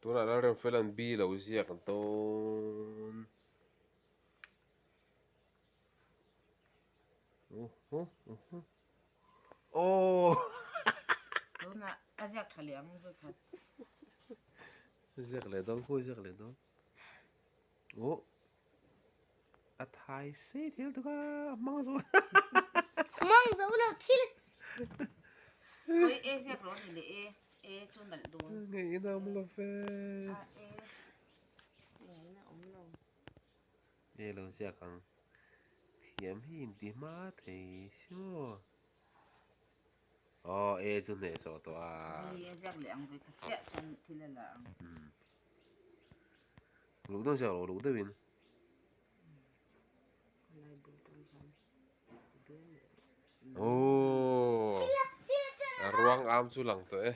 Tunah Lalremfela'n B lo ziak dawn. Aw. Tunah a ziak tha leh ang vawikhat. Ziak leh dawn khawi ziak leh dawn. Aw. A thai sei thil tuk a a hmang zo. Hmang zo lo thil. Khawi e ziak lo ni leh e. E chu nalh dawn. Ngei ina awm lo ve. A e. Ngei ina awm lo. E lo ziak ang. Thiam hi inti hma thei si maw. Aw e chu hnehsawh tawh a. B a ziak leh ang vawikhat chiah chuan thil a la ang. Luh deuh ziak lo luh deuhin. Aww a ruang am chu lang tawh e.